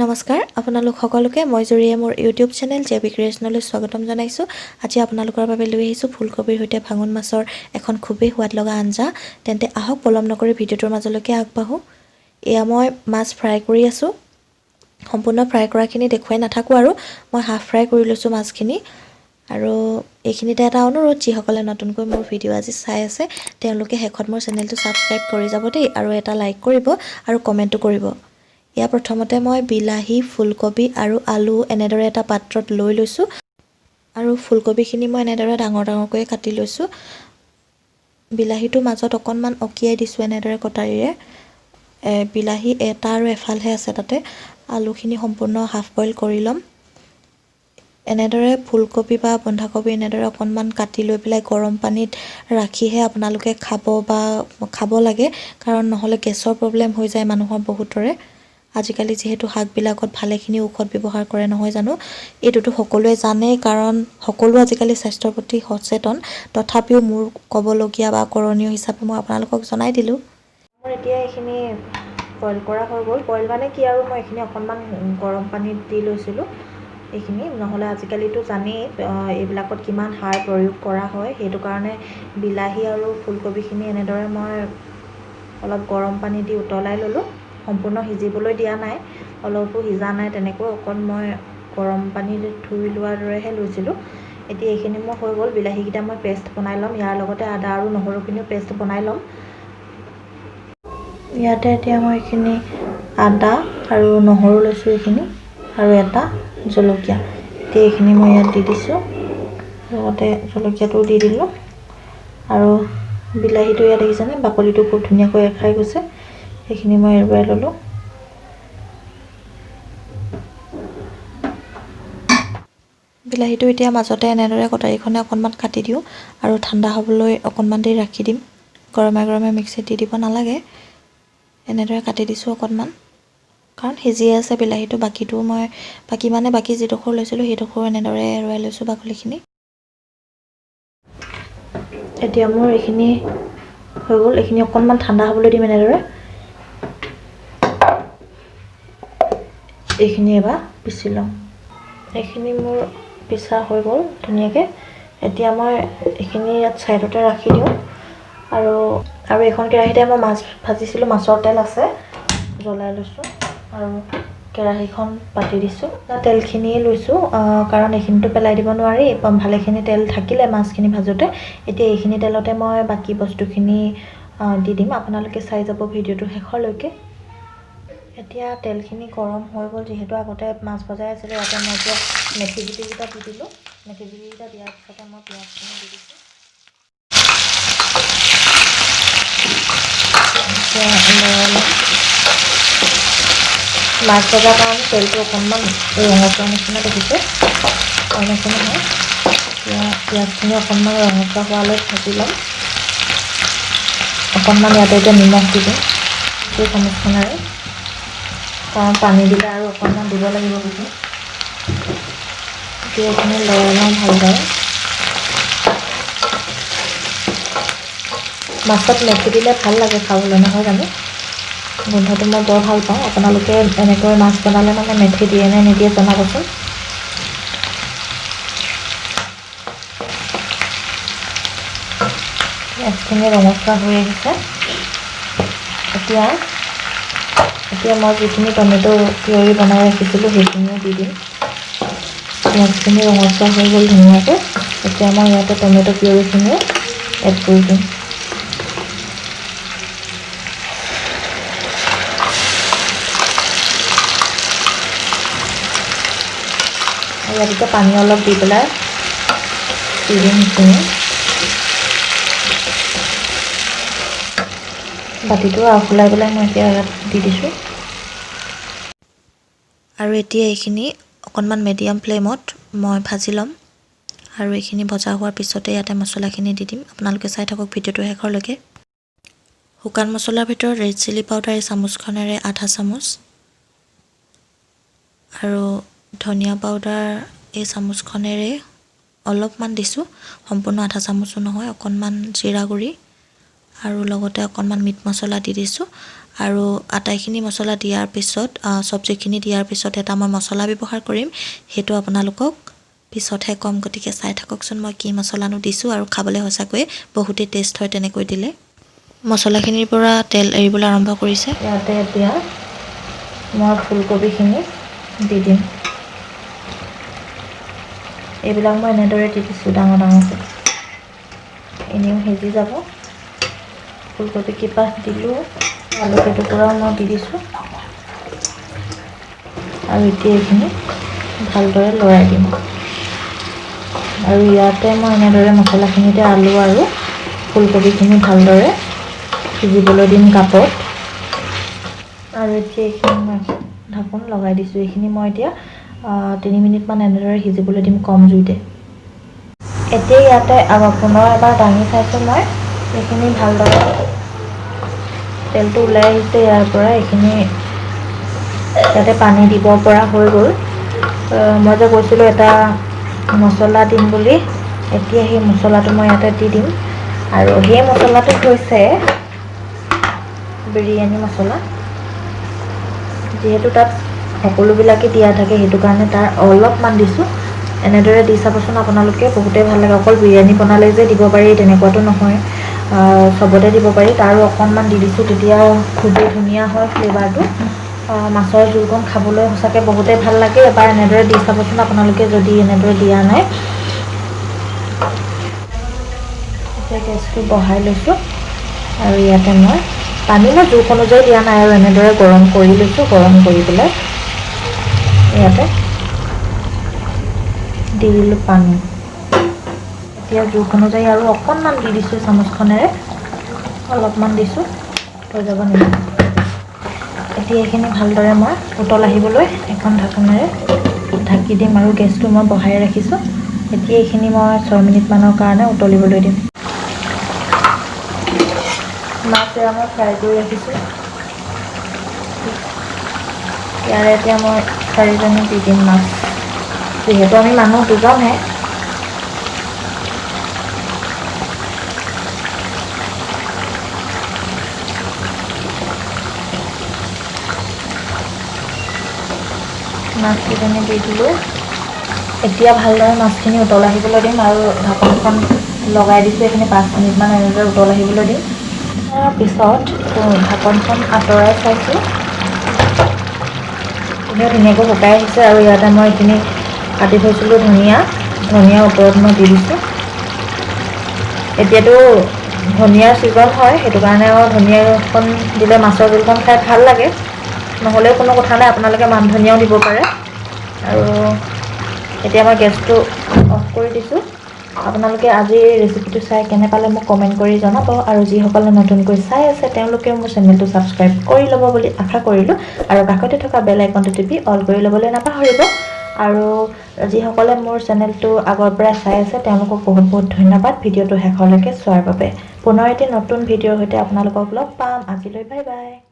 নমস্কাৰ আপোনালোক সকলোকে, মই জুৰিয়ে মোৰ ইউটিউব চেনেল জে বি ক্ৰিয়েশ্যনলৈ স্বাগতম জনাইছোঁ। আজি আপোনালোকৰ বাবে লৈ আহিছোঁ ফুলকবিৰ সৈতে ভাঙোন মাছৰ এখন খুবেই সোৱাদ লগা আঞ্জা। তেন্তে আহক, পলম নকৰি ভিডিঅ'টোৰ মাজলৈকে আগবাঢ়োঁ। এয়া মই মাছ ফ্ৰাই কৰি আছোঁ। সম্পূৰ্ণ ফ্ৰাই কৰাখিনি দেখুৱাই নাথাকোঁ আৰু মই হাফ ফ্ৰাই কৰি লৈছোঁ মাছখিনি। আৰু এইখিনিতে এটা অনুৰোধ, যিসকলে নতুনকৈ মোৰ ভিডিঅ' আজি চাই আছে, তেওঁলোকে শেষত মোৰ চেনেলটো ছাবস্ক্ৰাইব কৰি যাব দেই আৰু এটা লাইক কৰিব আৰু কমেণ্টো কৰিব। এয়া প্ৰথমতে মই বিলাহী, ফুলকবি আৰু আলু এনেদৰে এটা পাত্ৰত লৈ লৈছোঁ আৰু ফুলকবিখিনি মই এনেদৰে ডাঙৰ ডাঙৰকৈ কাটি লৈছোঁ। বিলাহীটো মাজত অকণমান অকিয়াই দিছোঁ এনেদৰে কটাৰীৰে। বিলাহী এটা আৰু এফালহে আছে তাতে। আলুখিনি সম্পূৰ্ণ হাফ বইল কৰি ল'ম। এনেদৰে ফুলকবি বা বন্ধাকবি এনেদৰে অকণমান কাটি লৈ পেলাই গৰম পানীত ৰাখিহে আপোনালোকে খাব বা খাব লাগে, কাৰণ নহ'লে গেছৰ প্ৰব্লেম হৈ যায় মানুহৰ বহুতৰে। আজিকালি যিহেতু শাকবিলাকত ভালেখিনি ঔষধ ব্যৱহাৰ কৰে, নহয় জানো? এইটোতো সকলোৱে জানেই, কাৰণ সকলো আজিকালি স্বাস্থ্যৰ প্ৰতি সচেতন। তথাপিও মোৰ ক'বলগীয়া বা কৰণীয় হিচাপে মই আপোনালোকক জনাই দিলোঁ। মোৰ এতিয়া এইখিনি বইল কৰা হৈ গ'ল। বইল মানে কি আৰু, মই এইখিনি অকণমান গৰম পানীত দি লৈছিলোঁ এইখিনি। নহ'লে আজিকালিতো জানেই এইবিলাকত কিমান সাৰ প্ৰয়োগ কৰা হয়। সেইটো কাৰণে বিলাহী আৰু ফুলকবিখিনি এনেদৰে মই অলপ গৰম পানী দি উতলাই ল'লোঁ। সম্পূৰ্ণ সিজিবলৈ দিয়া নাই, অলপো সিজা নাই, তেনেকৈ অকণ মই গৰম পানী ধুই লোৱাৰ দৰেহে লৈছিলোঁ। এতিয়া এইখিনি মোৰ হৈ গ'ল। বিলাহীকেইটা মই পেষ্ট বনাই ল'ম। ইয়াৰ লগতে আদা আৰু নহৰুখিনিও পেষ্ট বনাই ল'ম। ইয়াতে এতিয়া মই এইখিনি আদা আৰু নহৰু লৈছোঁ এইখিনি আৰু এটা জলকীয়া। এতিয়া এইখিনি মই ইয়াত দি দিছোঁ, লগতে জলকীয়াটোও দি দিলোঁ। আৰু বিলাহীটো ইয়াত দেখিছেনে, বাকলিটো খুব ধুনীয়াকৈ এৰ খাই গৈছে। সেইখিনি মই এৰুৱাই ল'লোঁ। বিলাহীটো এতিয়া মাজতে এনেদৰে কটাৰীখনে অকণমান কাটি দিওঁ আৰু ঠাণ্ডা হ'বলৈ অকণমান দেৰি ৰাখি দিম। গৰমে গৰমে মিক্সিত দি দিব নালাগে। এনেদৰে কাটি দিছোঁ অকণমান, কাৰণ সিজিয়ে আছে বিলাহীটো। বাকীটো মই বাকী মানে বাকী যিডোখৰ লৈছিলোঁ, সেইডোখৰ এনেদৰে এৰুৱাই লৈছোঁ বাকলিখিনি। এতিয়া মোৰ এইখিনি হৈ গ'ল। এইখিনি অকণমান ঠাণ্ডা হ'বলৈ দিম এনেদৰে। এইখিনি এবাৰ পিচি ল'ম। এইখিনি মোৰ পিচা হৈ গ'ল ধুনীয়াকৈ। এতিয়া মই এইখিনি ইয়াত ছাইডতে ৰাখি দিওঁ। আৰু আৰু এইখন কেৰাহীতে মই মাছ ভাজিছিলোঁ, মাছৰ তেল আছে, জ্বলাই লৈছোঁ আৰু কেৰাহীখন পাতি দিছোঁ। তেলখিনিয়ে লৈছোঁ, কাৰণ এইখিনিতো পেলাই দিব নোৱাৰি। ভালেখিনি তেল থাকিলে মাছখিনি ভাজোঁতে। এতিয়া এইখিনি তেলতে মই বাকী বস্তুখিনি দি দিম। আপোনালোকে চাই যাব ভিডিঅ'টো শেষলৈকে। এতিয়া তেলখিনি গৰম হৈ গ'ল, যিহেতু আগতে মাছ ভজাই আছিলোঁ। ইয়াতে মই এতিয়া মেথি গুটিকেইটা দি দিলোঁ। মেথি গুটিকেইটা দিয়াৰ পিছতে মই পিঁয়াজখিনি দি দিছোঁ। এতিয়া লৰাই ল'ম। মাছ ভজাৰ কাৰণে তেলটো অকণমান ৰঙচুৱা নিচিনা দেখিছে, অইন একো নহয়। এতিয়া পিঁয়াজখিনি অকণমান ৰঙচুৱা হোৱালৈ ভাজি ল'ম অকণমান। ইয়াতে এতিয়া নিমখ দি দিম এই চামুচখনেৰে, কাৰণ পানী দিলে আৰু অকণমান দিব লাগিব পিছত। এতিয়া এইখিনি লৰাই লওঁ ভালদৰে। মাছত মেথি দিলে ভাল লাগে খাবলৈ, নহয় জানো? গোন্ধটো মই বৰ ভাল পাওঁ। আপোনালোকে এনেকৈ মাছ বনালে মানে মেথি দিয়ে নে নিদিয়ে জনাবচোন। পিঁয়াজখিনি ৰঙচুৱা হৈ আহিছে। এতিয়া এতিয়া মই যিখিনি টমেট' পিয়ৰি বনাই ৰাখিছিলোঁ, সেইখিনিও দি দিম। পিঁয়াজখিনি ৰঙচুৱা হৈ গ'ল ধুনীয়াকৈ। এতিয়া মই ইয়াতে টমেট' পিয়ৰিখিনিও এড কৰি দিম। ইয়াত এতিয়া পানী অলপ দি পেলাই দি দিম সেইখিনি। বাতিটো আওফুলাই পেলাই মই এতিয়া ইয়াত দি দিছোঁ। আৰু এতিয়া এইখিনি অকণমান মিডিয়াম ফ্লেমত মই ভাজি ল'ম আৰু এইখিনি ভজা হোৱাৰ পিছতে ইয়াতে মছলাখিনি দি দিম। আপোনালোকে চাই থাকক ভিডিঅ'টো শেষলৈকে। শুকান মছলাৰ ভিতৰত ৰেড চিলি পাউডাৰ এই চামুচখনেৰে আধা চামুচ আৰু ধনিয়া পাউডাৰ এই চামুচখনেৰে অলপমান দিছোঁ, সম্পূৰ্ণ আধা চামুচো নহয়। অকণমান জিৰা গুড়ি আৰু লগতে অকণমান মিট মছলা দি দিছোঁ। আৰু আটাইখিনি মছলা দিয়াৰ পিছত, চব্জিখিনি দিয়াৰ পিছত এটা মই মছলা ব্যৱহাৰ কৰিম, সেইটো আপোনালোকক পিছতহে ক'ম। গতিকে চাই থাককচোন মই কি মছলানো দিছোঁ। আৰু খাবলৈ সঁচাকৈয়ে বহুতেই টেষ্ট হয় তেনেকৈ দিলে। মছলাখিনিৰ পৰা তেল এৰিবলৈ আৰম্ভ কৰিছে। ইয়াতে এতিয়া মই ফুলকবিখিনি দি দিম। এইবিলাক মই এনেদৰে দি দিছোঁ ডাঙৰ ডাঙৰকৈ, এনেও সিজি যাব। ফুলকবি কেইপাহ দিলোঁ, আলু কেইটুকুৰাও মই দি দিছোঁ। আৰু এতিয়া এইখিনি ভালদৰে লৰাই দিম। আৰু ইয়াতে মই এনেদৰে মছলাখিনিতে আলু আৰু ফুলকবিখিনি ভালদৰে সিজিবলৈ দিম কাপত। আৰু এতিয়া এইখিনি মই ঢাকোন লগাই দিছোঁ। এইখিনি মই এতিয়া 3 মিনিটমান এনেদৰে সিজিবলৈ দিম কম জুইতে। এতিয়া ইয়াতে পুনৰ এবাৰ দাঙি চাইছোঁ মই, এইখিনি ভালদৰে তেলটো ওলাই আহিছে ইয়াৰ পৰা। এইখিনি ইয়াতে পানী দিব পৰা হৈ গ'ল। মই যে কৈছিলোঁ এটা মছলা দিম বুলি, এতিয়া সেই মছলাটো মই ইয়াতে দি দিম। আৰু সেই মছলাটো হৈছে বিৰিয়ানী মছলা। যিহেতু তাত সকলোবিলাকে দিয়া থাকে, সেইটো কাৰণে তাৰ অলপমান দিছোঁ। এনেদৰে দি চাবচোন আপোনালোকে, বহুতেই ভাল লাগে। অকল বিৰিয়ানী বনালে যে দিব পাৰি তেনেকুৱাটো নহয়, চবতে দিব পাৰি। তাৰো অকণমান দি দিছোঁ, তেতিয়া খুবেই ধুনীয়া হয় ফ্লেভাৰটো। মাছৰ জোলকণ খাবলৈ সঁচাকৈ বহুতেই ভাল লাগে। এবাৰ এনেদৰে দি চাবচোন আপোনালোকে, যদি এনেদৰে দিয়া নাই। এতিয়া গেছটো বঢ়াই লৈছোঁ। আৰু ইয়াতে মই পানী মই জোখ অনুযায়ী দিয়া নাই, আৰু এনেদৰে গৰম কৰি লৈছোঁ। গৰম কৰি পেলাই ইয়াতে দি দিলোঁ পানী। এতিয়া জোখ অনুযায়ী আৰু অকণমান দি দিছোঁ, চামুচখনেৰে অলপমান দিছোঁ, হৈ যাব নেকি। এতিয়া এইখিনি ভালদৰে মই উতল আহিবলৈ এখন ঢাকোনেৰে ঢাকি দিম। আৰু গেছটো মই বঢ়াই ৰাখিছোঁ। এতিয়া এইখিনি মই 6 মিনিটমানৰ কাৰণে উতলিবলৈ দিম। মাছ এয়া মই ফ্ৰাই কৰি ৰাখিছোঁ। ইয়াৰে এতিয়া মই 4জনী দি দিম মাছ, যিহেতু আমি মানুহ দুজনহে। মাছকেইজনী দি দিলোঁ। এতিয়া ভালদৰে মাছখিনি উতল আহিবলৈ দিম। আৰু ঢাকনখন লগাই দিছোঁ। এইখিনি 5 মিনিটমান এনেদৰে উতল আহিবলৈ দিম। তাৰপিছত ঢাকনখন আঁতৰাই চাইছোঁ, ধুনীয়া ধুনীয়াকৈ শুকাই আহিছে। আৰু ইয়াতে মই এইখিনি কাটি থৈছিলোঁ ধনিয়া, ধনিয়া ওপৰত মই দি দিছোঁ। এতিয়াতো ধনিয়াৰ ছিজন হয়, সেইটো কাৰণে আৰু ধনিয়াখন দিলে মাছৰ জোলখন খাই ভাল লাগে। নহ'লেও কোনো কথা নাই, আপোনালোকে মান ধনিয়াও দিব পাৰে। আৰু এতিয়া মই গেছটো অফ কৰি দিছোঁ। আপোনালোকে আজিৰ এই ৰেচিপিটো চাই কেনে পালে মোক কমেণ্ট কৰি জনাব। আৰু যিসকলে নতুনকৈ চাই আছে তেওঁলোকে মোৰ চেনেলটো ছাবস্ক্ৰাইব কৰি ল'ব বুলি আশা কৰিলোঁ। আৰু কাষতে থকা বেল আইকনটো টিপি অল কৰি ল'বলৈ নাপাহৰিব। আৰু যিসকলে মোৰ চেনেলটো আগৰ পৰা চাই আছে তেওঁলোকক বহুত বহুত ধন্যবাদ ভিডিঅ'টো শেষলৈকে চোৱাৰ বাবে। পুনৰ এটি নতুন ভিডিঅ'ৰ সৈতে আপোনালোকক লগ পাম। আজিলৈ বাই বাই।